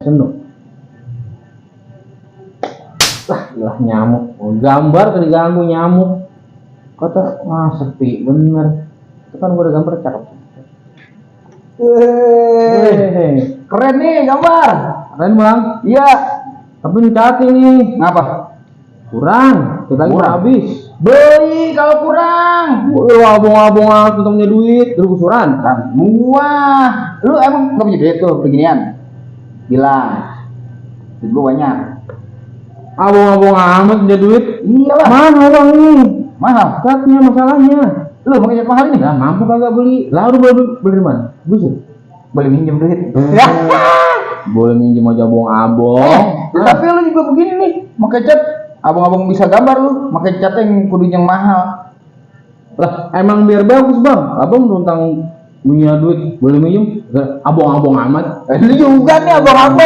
Senuk. Lah nyamuk. Gambar kan diganggu nyamuk. Kata sepi bener. Itu kan gua udah gambar cakep. Keren nih gambar. Keren bang. Iya. Tapi ini cacing nih. Ngapa? Kurang. Kita lagi udah habis. Beli kalau kurang. Lu abong-abong aku punya duit. Lu kusuran. Wah, lu emang nggak punya duit tuh beginian? Bilang, duit gua banyak. Abong-abong amat punya duit. Iya lah. Mahal bang ini. Mahal. Catnya masalahnya. Lu mau cat mahal ini? Nah, mampu kagak beli. Lalu beli di mana? Busur. Boleh minjem duit. Ya. Boleh minjem aja abong-abong. Tapi lu juga begini nih, pakai cat. Abang-abang bisa gambar lu, pakai cat yang kudunya mahal. Lah, emang biar bagus bang. Abang tentang punya duit boleh minjem. Abong-abong amat. Lu juga nih abang-abang.